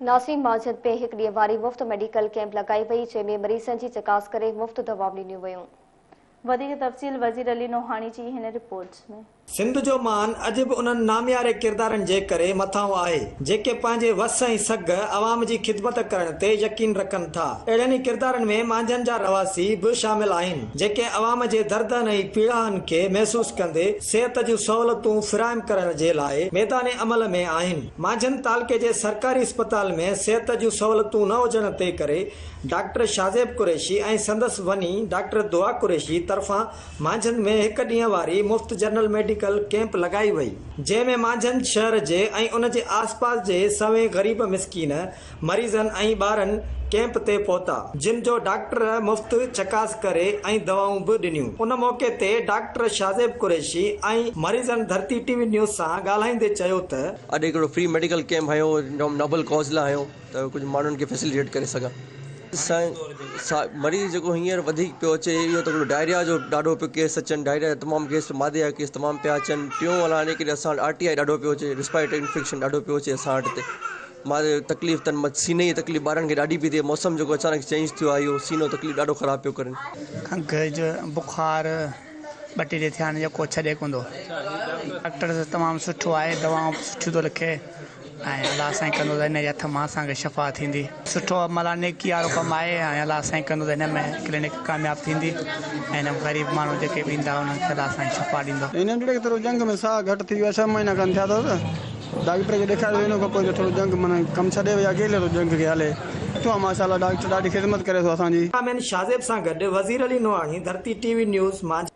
ناصري مانجهند ۾ هڪ ڏينهن واري مفت ميڊيڪل ڪئمپ لڳائي وئي، جنهن ۾ مريضن جي چڪاس ڪري مفت دوائون ڏنيون ويون. وڌيڪ تفصيل وزير علي نوحاڻي جي هن رپورٽ ۾. سنڌ جو مان اڄ به انهن نامياري ڪردارن جي ڪري مٿانهون آهي، جيڪي پنهنجي وس ۽ سگهه عوام جي خدمت ڪرڻ تي يقين رکن ٿا. اهڙن ئي ڪردارن ۾ مانجهند جا رهواسي به شامل آهن، جيڪي عوام جي دردن ۽ پيڙاهن کي محسوس ڪندي صحت جون سهولتون فراهم ڪرڻ جي لاء ميدان عمل ۾ آهن. مانجهند تعلقي جي سرڪاري اسپتال ۾ صحت جون سهولتون نه هجڻ تي ڪري ڊاڪٽر شاهزيب قريشي ۽ سندس وني ڊاڪٽر دعا قريشي طرفان مانجهند ۾ هڪ ڏينهن واري مفت جنرل ميڊيڪل ڪئمپ لڳائي وئي جنهن ۾ مانجهند شهر جي ۽ ان جي آس پاس جي سوين غريب مسڪين مريضن ۽ ٻارن ڪئمپ تي پهتا، جن جو ڊاڪٽر مفت چڪاس ڪري ۽ دوائون به ڏنيون. ان موقعي تي ڊاڪٽر شاهزيب قريشي ۽ مريضن ڌرتي ٽي وي نيوز سان ڳالهائيندي چيو ته. اڄ هڪڙو فري ميڊيڪل ڪئمپ هنيو نوبل ڪاز لاء هنيو ته ڪجهه ماڻهن کي فيسليٽيٽ ڪري سگهان. سائين مريض جيڪو هينئر وڌيڪ پيو اچي اهو ته هڪڙو ڊائريا جو ڏاڍو پيو ڪيس اچن ڊائريا جا تمام ڪيس معدي جا ڪيس تمام پيا اچن ٽيون الاء ڪيڏي اسان وٽ آر ٽي آء ڏاڍو پيو اچي ريسپائريٽري انفيڪشن ڏاڍو پيو اچي اسان وٽ هتي. ماء کي تڪليف تن مت سيني جي تڪليف ٻارن کي ڏاڍي پئي ٿئي موسم جيڪو اچانڪ چينج ٿيو آهي اهو سينو تڪليف ڏاڍو خراب پيو ڪرين. کنگهه جو بخار ٻه ٽي ڏينهن ٿيا آهن يڪو ڇڏي ڪونه ٿو. ڊاڪٽر تمام سٺو آهي دوائون به سٺيون ٿو لکي ۽ الله سائين ڪندو ته هن جي هٿ مان اسان کي شفا ٿيندي. سٺو عمل آهي نيڪي وارو ڪم آهي ۽ الله سائين ڪندو ته هن ۾ ڪلينڪ ڪامياب ٿيندي ۽ هن غريب ماڻهو جيڪي به ايندا انهن کي الله سائين شفا ڏيندو. هن ننڍڙي کي ٿورو ڄنگهه ۾ ساهه گهٽ ٿي ويو آهي ڇهه مهينا کن ٿيا اٿس. ڊاڪٽر کي ڏيکاريو ان کان پوء جو ٿورو ڄنگهه معنيٰ ڪم ڇڏي وئي اڪيلي ٿو ڄنگهه کي هلي سٺو آ ماشاءالله ڊاڪٽر ڏاڍي خدمت ڪري ٿو اسان جي. ڪامين شاهزيب سان گڏ Wazir Ali Nohani, Dharti T V news, Manjhand.